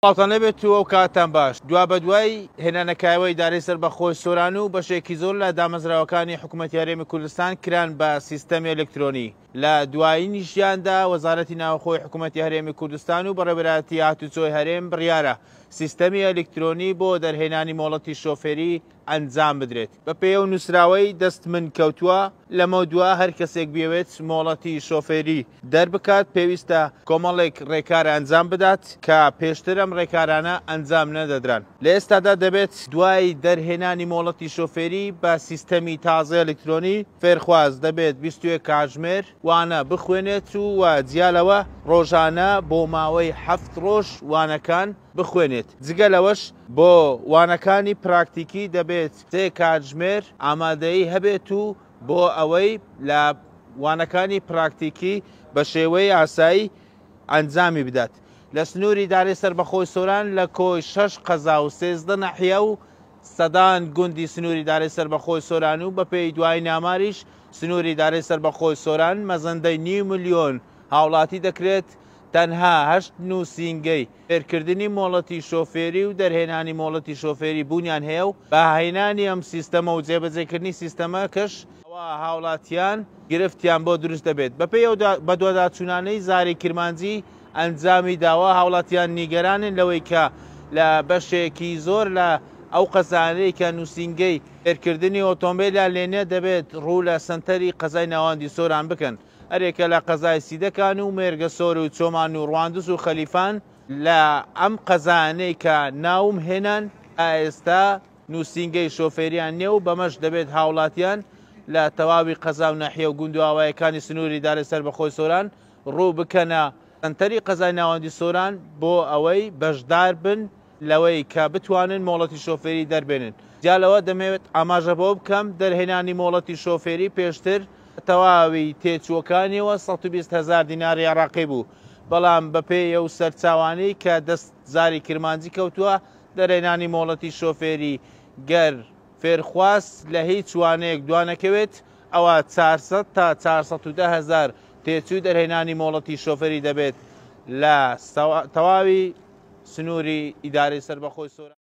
سڵاوتان لێبێت و ئەو کاتتان باش. دوابەدوای هێنانەکایەوەی ئیدارەی سەربەخۆی سۆران و بەشێکی زۆر لە دامەزراوەکانی حکوومەتی هەرێمی کوردستان کران بە سیستەمی ئەلکترۆنی. لە دوایینیشیاندا وەزارەتی ناوخۆی حکوومەتی هەرێمی کوردستان و بەڕێوەبەرایەتی هاتوچۆی هەرێم بڕیارە سیستەمی ئەلکترۆنی بۆ دەرهێنانی مۆڵەتی شۆفێری ئەنجام بدرێت. بەپێی ئەو نووسراوەی دەست من کەوتووە، لەمەودوا هەر کەسێک بیەوێت مۆڵەتی شۆفێری دەربکات پێویستە کۆمەڵێک ڕێکار ئەنجام بدات کە پێشتر ئەم ڕێکارانە ئەنجام نەدەدران. لە ئێستادا دەبێت دوای دەرهێنانی مۆڵەتی شۆفێری بە سیستەمی تازەی ئەلکترۆنی، فێرخواز دەبێت 21 کاتژمێر وانە بخوێنێت و جیا لەوە ڕۆژانە بۆ ماوەی حەفت ڕۆژ وانەکان بخوێنێت، جگە لەوەش بۆ وانەکانی پراکتیکی دەبێت سێ کاتژمێر ئامادەیی هەبێت و بۆ ئەوەی لە وانەکانی پراکتیکی بە شێوەی ئاسایی ئەنجامی بدات. لە سنووری ئیدارەی سەربەخۆی سۆران لە کۆی شەش قەزا و 13 ناحیە و سەدان گوندی سنووری ئیدارەی سەربەخۆی سۆران و بەپێی دوایین ئاماریش سنووری ئیدارەی سەربەخۆی سۆران مەزەندەی نیو ملیۆن هاوڵاتی دەکرێت تەنها هەشت نووسینگەی فێرکردنی مۆڵەتی شۆفێری و دەرهێنانی مۆڵەتی شۆفێری بوونیان هەیە و بە هێنانی ئەم سیستەمە و جێبەجێکردنی سیستەمەکەش ئەوا هاوڵاتیان گرفتیان بۆ دروست دەبێت. بەپێی ئەو بەدواداچوونانەی زاری کرمانجی ئەنجامی داوە، هاوڵاتیان نیگەرانن لەوەی کە لە بەشێکی زۆر لە ئەو قەزایانەی کە نووسینگەی فێرکردنی ئۆتۆمبێلیان لێ نییە دەبێت ڕوو لە سەنتەری قەزای ناوەندی سۆران بکەن. هەریەکە لە قەزای سیدەکان و مێرگەسۆر و چۆمان و ڕواندز و خەلیفان لە ئەم قەزایانەی کە ناوم هێنان تا ئێستا نووسینگەی شۆفێریان نییە و بەمەش دەبێت هاوڵاتیان لە تەواوی قەزا و ناحیە و گوند و ئاوایەکانی سنووری ئیدارەی سەربەخۆی سۆران ڕوو بکەنە سەنتەری قەزای ناوەندی سۆران بۆ ئەوەی بەشدار بن لەوەی کە بتوانن مۆڵەتی شۆفێری دەربێنن. جیا لەوە دەمەوێت ئاماژە بەوە بکەم دەرهێنانی مۆڵەتی شۆفێری پێشتر بە تەواوی تێچووەکانیەوە 120 هەزار دیناری عێراقی بوو، بەڵام بەپێی ئەو سەرچاوانەی کە دەست زاری کرمانجی کەوتووە دەرهێنانی مۆڵەتی شۆفێری گەر فێرخواز لە هیچ وانەیەک دوانەکەوێت ئەوا 400 تا 410 هەزار تێچووی دەرهێنانی مۆڵەتی شۆفێری دەبێت لە تەواوی سنووری ئیدارەی سەربەخۆی سۆران.